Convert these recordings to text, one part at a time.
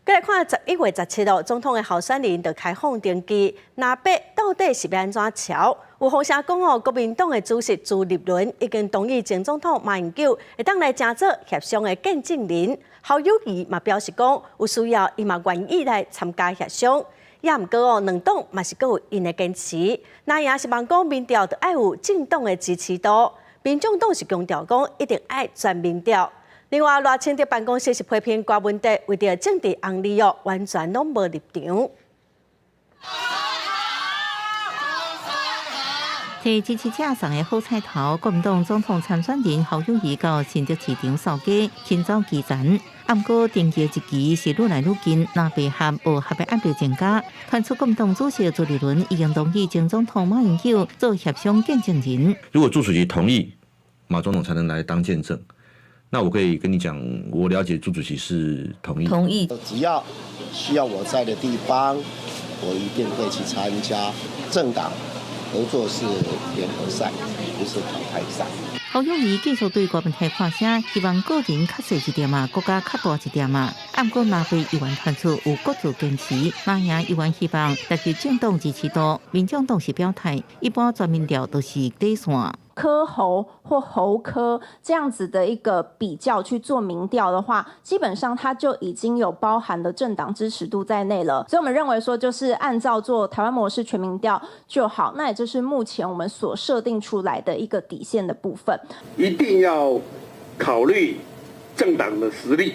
閣來看11月17號，總統的候選人就開放登記，藍白到底是欲按怎喬？有風聲講哦，國民黨的主席朱立倫已經同意前總統馬英九會當來成做協商的見證人。侯友宜嘛表示講，有需要伊嘛願意來參加協商。也毋過哦，兩黨嘛是閣有𪜶的堅持。藍營是望講民調著愛有政黨的支持度，民眾黨是強調講一定愛全民調。另外，賴清德辦公室是批評柯文哲為著政治紅利哦，完全攏無立場。替支持者送的好彩頭，國民黨總統參選人侯友宜到新竹市場掃街，行走基層。毋過登記日期是愈來愈近，藍白合無合的壓力增加。傳出國民黨主席朱立倫已經同意前總統馬英九做協商見證人。如果朱主席同意，馬總統才能來當見證。那我可以跟你講，我了解朱主席是同意。同意。只要需要我在的地方，我一定會去參加。政黨合作是聯合賽，不是淘汰賽。侯友宜繼續對柯文哲喊聲，希望個人較細一點仔，國家較大一點仔。毋過藍白猶原傳出有各自堅持，藍營猶原希望達到政黨支持度，民眾黨是表態，一般全民調都是底線。柯侯或侯柯這樣子的一個比較去做民調的話，基本上它就已經有包含了政黨支持度在內了。所以我們認為說，就是按照做台灣模式全民調就好。那也就是目前我們所設定出來的一個底線的部分。一定要考慮政黨的實力，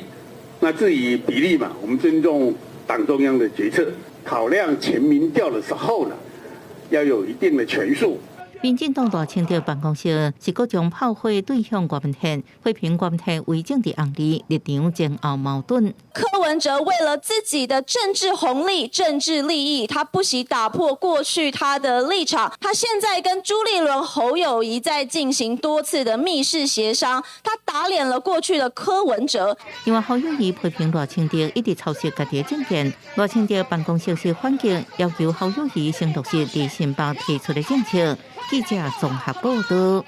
那至於比例嘛，我們尊重黨中央的決策。考量全民調的時候呢，要有一定的權數。民進黨賴清德辦公室是閣將炮火對向柯文哲，批評柯文哲為政治紅利，立場前後矛盾。柯文哲為了自己的政治紅利、政治利益，他不惜打破過去他的立場。他現在跟朱立倫、侯友宜在進行多次的密室協商，他打臉了過去的柯文哲。另外，侯友宜批評賴清德一直抄襲家己的政見，賴清德辦公室是反擊，要求侯友宜先落實佇新北提出的政策。記者綜合報道。